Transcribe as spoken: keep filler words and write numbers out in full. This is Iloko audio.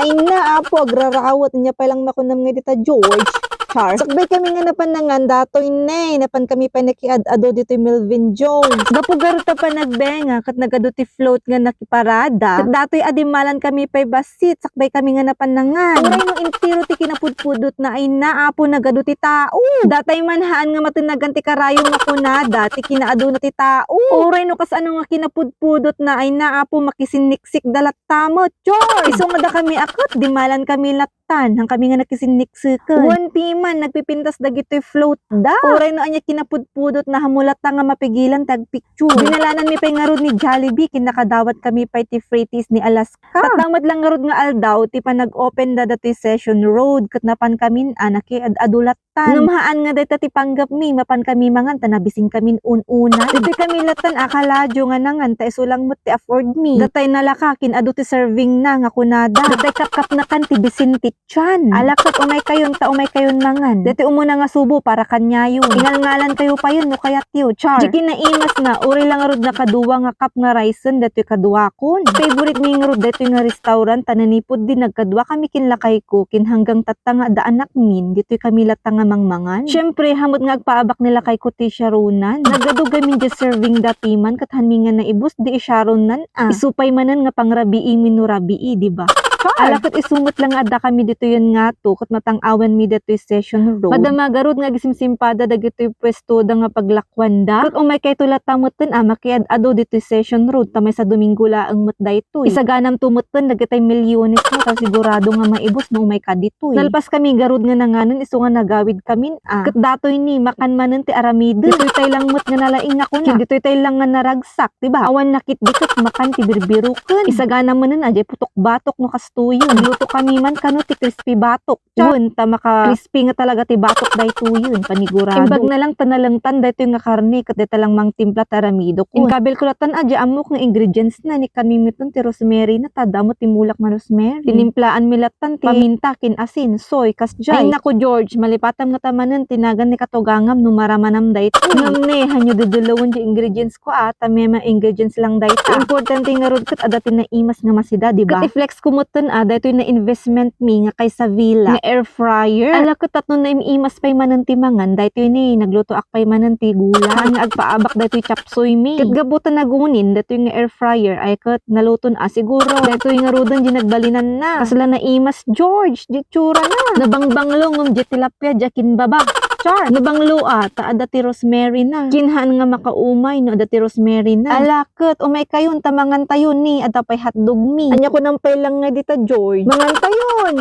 Inna, apo, agrarawet, ania pay lang makunam nga dita, George? Char. Sakbay kami nga napan nangan datoy ne, napan kami pay nakiad-ado ditoy Melvin Jones. Gapu garud ta panagbenga, ket nagadu ti float nga nakiparada. Ket datoy a dimmalan kami pay bassit, sakbay kami nga napan nangan. Uray no entero ti kinapudpudotna, ay na, apo, nagadu ti tao. Datay man haan nga matinagan ti karayo nga kunada, ti kinaaduna ti tao. Uray no kasano nga kinapudpudotna, ay na, apo, makisinniksik da latta met. Char! Isu nga dakami a ket, dimmalan kami lattan, han kami nga nakisinnikseken. Wen piman, nagpipintas dagitoy float da. Uray no ania kinapudpudotna, hamu latta nga mapigilan ti agpicture. Dinalananmi pay ngarud ni Jollibee, ken nakadawat kami pay ti Freighties ni Alaska. Tatta met lang ngarud nga aldaw, ti panag-open da datoy Session Road, ket napan kamin a nakiad-adu lattan. Ngem haan nga dayta ti panggepmi, mapan kami mangan ta nabisin kamin un-unay. Ditoy kami lattan a kaladio nga nangan ta isu lang met ti afford mi. Datay nalaka, kin-adu ti serving na nga kunada. Datay kapkapnakan ti bisin ti tian. Ala ket umay kayon ta umay kayon mangan. Daytoy umuna nga subo para kaniayon. Ingalngalan kayo payen no kayatyo. Char. Di kinaimas na, uray lang ngarud nakadua nga cup nga raisen, daytoy kaduakon. Favorite mi ngarud daytoy nga restaurant, ta nanipud di nagkadua kami kin lakayko, kin hanggang tatta nga adda anakmin, ditoy kami latta nga mangmangan. Siyempre, hamet nga agpaabak ni lakayko ti siaronan. Nagadu gamin di serving da piman, ket hanmi nga naibus, di isiaronan, ah. Isu pay manen nga pangrabiimi no rabii, di ba? Ala ket isu met lang nga adda kami ditoyen ngato, ket matang-awanmi ditoy Session Road. Madama garud nga agsimsimpada dagitoy puestoda nga paglakuanda. Ket umay kayto latta metten a makiad-adu ditoy Session Road, ta maysa Domingo laeng met daytoy. Isaganamto metten dagitay milyones mo, ta sigurado nga maibus no umay ka ditoy. Nalpas kami garud nga nanganen isu nga nagawid kamin a. Ket datoy ni, makan manen ti aramiden. Ditoy tay lang met nga nalaing nga kuna. Ket ditoy tay lang nga naragsak, di ba? Awan nakit di ket makan ti birbiroken. Isagana manen a, diay putok batok no kastoyen. Nagluto kami man kano ti crispy batok. Char. Wen, ta maka-crispy nga talaga ti batok daytoyen, panigurado. Imbag na lang ta nalengtan daytoy nga karne, ket dayta lang mangtimpla ti aramidok. Inkabil ko latan a, diay ammok nga ingredients na, ni kami metten ti rosemary na, ta damo ti mulak nga rosemary. Tinimplaan mi latan ti paminta, kin asin, soy, kasdiay. Ay, naku, George, malipatam nga ta manen ti nagan ni katugangam no maramanam daytoy. Ngem ne, hanyo dudulawen diay ingredients ko a, ta mema ingredients lang dayta. Importante ngarud ket adda ti naimas nga masida, di ba? Ket i-flex ko metten a, daytoy na investment mi nga kay Savila nga air fryer. Ala ket tapno naimas pay manen ti mangan, daytoy ni naglutoak pay manen ti gulay. Haan nga agpaabak daytoy chop suey mi. Ket gapu ta nagunin daytoy nga air fryer, ay ket naluton a siguro. Daytoy ngaruden diay nagbalinan na. Kasla naimas, George, diay itsura na. Nabangbanglo ngem diay tilapia diay kimbaba. Char! Nabanglo a, ta adda ti rosemary na. Kin haan nga makaumay no adda ti rosemary na. Ala ket, umay kayon ta mangan tayo ni, adda pay hotdog mi. Ania kunam pay lang nga dita, George? Mangan tayon!